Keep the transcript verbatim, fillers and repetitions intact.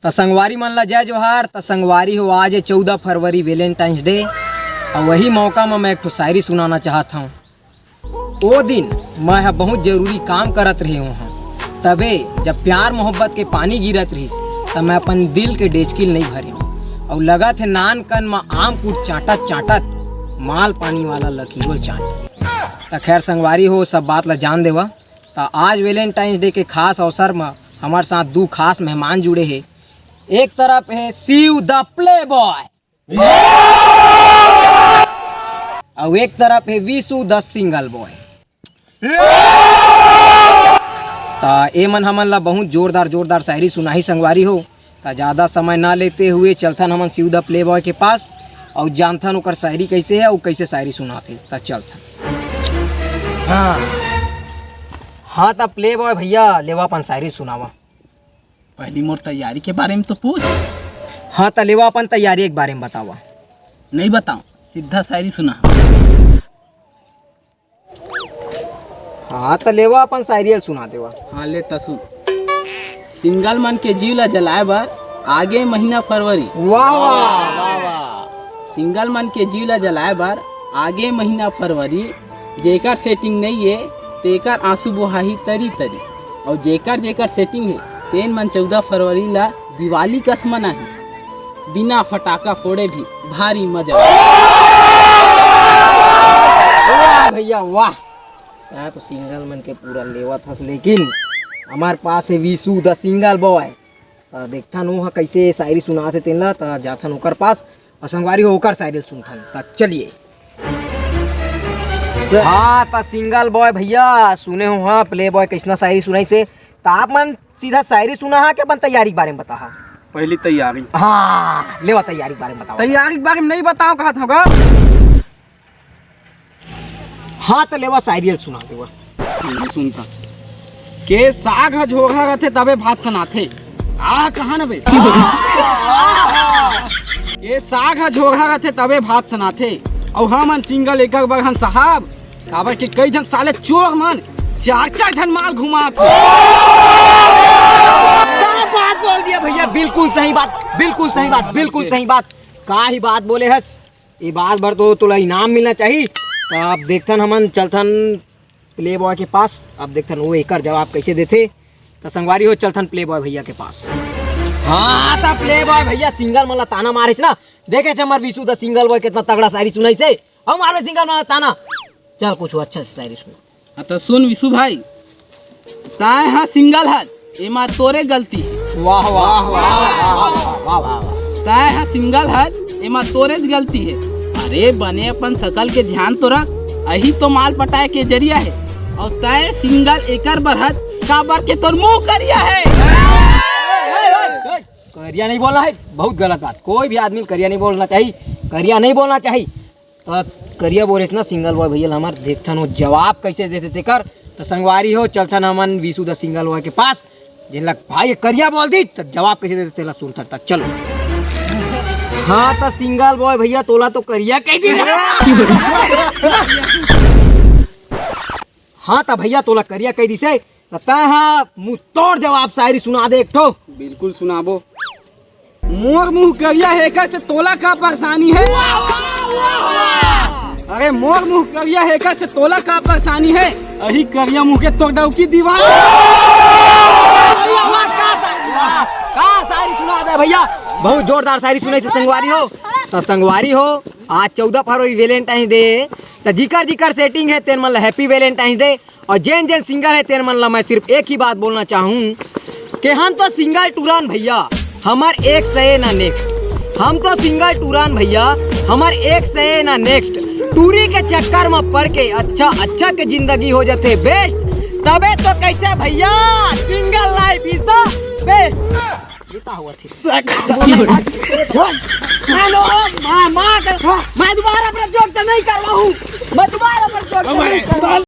त संगवारी मन ला जय जोहार। त संगवारी हो, आज हे चौदह फरवरी, Valentine's Day, अउ वही मौका म मैं एक ठो शायरी सुनाना चाहत हौं। ओ दिन मैं ह बहुत जरूरी काम करत रहे हौं, तभे जब प्यार मोहब्बत के पानी गिरत रहिस, त मैं अपन दिल के डेचकी ल नइ भरे हौं। अउ लगत हे नान कन म आम कूट चाटत चाटत माल पानी वाला लकीरो ल चाट। त खैर संगवारी हो, सब बात ला जान देवा। त आज Valentine's Day के खास अवसर म हमर साथ दू खास मेहमान जुड़े हे। एक तरफ हे शिव the playboy, अउ एक तरफ हे विशु the single boy। त ए मन हमन ला बहुत जोरदार जोरदार शायरी सुनाही संगवारी हो। त ज्यादा समय ना लेते हुए चलथन हमन शिव the playboy के पास अउ जानथन ओकर शायरी कइसे हे अउ कइसे शायरी सुनाथे। त चलथन। हाँ। हाँ, त playboy भैया, लेवा अपन शायरी सुनावा। पहली मोर तैयारी के बारे में तो पूछ। हाँ, त लेवा अपन तैयारी के बारे में बतावा। नहीं बताओ, सीधा शायरी सुना। हाँ, त लेवा अपन शायरी ल सुना देवा। हाँ, ले त सुन। सिंगल मन के जीव ला जलाए बर आगे महीना फरवरी। वाह, वाह। वाह, वाह। सिंगल मन के जीव ला जलाए बर आगे महीना फरवरी। जेकर सेटिंग नइ हे, तेकर आंसू बोहाही तरी तरी। अउ जेकर जेकर सेटिंग हे, तेन मन चौदह फरवरी ला दिवाली कस मनाही। बिना फटाका फोड़े भी भारी मजा। वाह भैया, वाह। तैं तो सिंगल मन के पूरा लेवत हस, लेकिन हमार पास हे विशु the single boy। त देखथन ओह कइसे शायरी सुनाथे तेन ला, त जाथन ओकर पास अउ संगवारी हो ओकर शायरी ल सुनथन। त चलिए। हाँ, त single boy भैया, सुने हो हाँ playboy कइसना शायरी सुनाइस हे, त आप मन सीधा शायरी सुनाहा के अपन तैयारी के बारे में बताहा? पहली तैयारी। हाँ, लेवा तैयारी के बारे में बतावा। तैयारी के बारे में नहीं बताओ कहत हौं गा। हाँ, त लेवा शायरी ल सुना देवा। ये सुनता। के साग ह झोरहा रथे तबे भात सनाथे। आ, कहा न बे? के साग ह झोरहा रथे तबे भात सनाथे। अउ हमन सिंगल एकर बर हन साहब, काबर के कई झन साले चोर मन चार चार झन माल घुमात हे। का बात बोल दिया भैया, बिल्कुल सही बात, बिल्कुल सही बात, बिल्कुल सही बात। का ही बात बोले हस। ए बात बर तो तोला इनाम मिलना चाही। त अब देखथन, हमन चलथन playboy के पास, अब देखथन वो एकर जवाब कइसे देथे। त संगवारी हो, चलथन playboy भैया के पास। हाँ, त playboy भैया single मन ला ताना मारेच ना, देखेच हमर विशु the single boy केतना तगड़ा शायरी सुनाइस हे। हम मारबे single मन ला ताना। चल, कुछ अच्छा से शायरी सुना। हाँ, त सुन विशु भाई, तैं ह सिंगल हस, एमा तोरे गलती हे। वाह, वाह, वाह। तैं ह सिंगल हस, एमा तोरेच गलती हे। अरे, बने अपन शकल के ध्यान तो रख, अही तो माल पटाए के जरिया हे। अउ तैं सिंगल एकर बर हस, काबर के तोर मुंह करिया हे। करिया नहीं बोलना हे, बहुत गलत बात। कोई भी आदमी ल करिया नहीं बोलना चाही, करिया नहीं बोलना चाही। त करिया बोलेस ना single boy भैया ल हमर, देखथन वो जवाब कइसे देथे तेकर। त संगवारी हो, चलथन हमन विशु the single boy के पास, जेन ला भाई करिया बोल दिस, त जवाब कइसे देथे तेला सुनथन। त चलो। हाँ, त single boy भैया, तोला तो करिया कहि दिस। हाँ, त भैया, तोला करिया कहि दिस हे, त तैं ह मुंह तोड़ जवाब शायरी सुना दे एक ठो। बिल्कुल सुनाबो। मोर मुंह करिया हे, एकर से तोला का परेशानी हे? अरे, मोर मुंह करिया हे, एकर से तोला का परेशानी हे? अही करिया मुंह के तोर डौकी दीवाना। वाह, का शायरी, वाह, का शायरी सुना दे भैया। बहुत जोरदार शायरी सुनाइस हे संगवारी हो। त संगवारी हो, आज चौदह फरवरी Valentine's Day, त जिकर जिकर सेटिंग हे तेन मन ला Happy Valentine's Day। अउ जेन जेन सिंगल हे तेन मन ला मैं सिर्फ एक ही बात बोलना चाहूँ कि हम तो सिंगल टूरन भैया, हमर एक सए ना नेक्स्ट। हम तो सिंगल टूरन भैया, हमर एक सए ना नेक्स्ट। टूरी के चक्कर म पड़ के अच्छा अच्छा के जिंदगी हो जाथे बेस्ट। तबे तो कहिथे भैया, single life is the best। ये का हुआ थी? हेलो, माँ, माँ, मैं दोबारा प्रतियोगिता नहीं करवाऊँ, मैं दोबारा प्रतियोगिता नहीं करवाऊँ।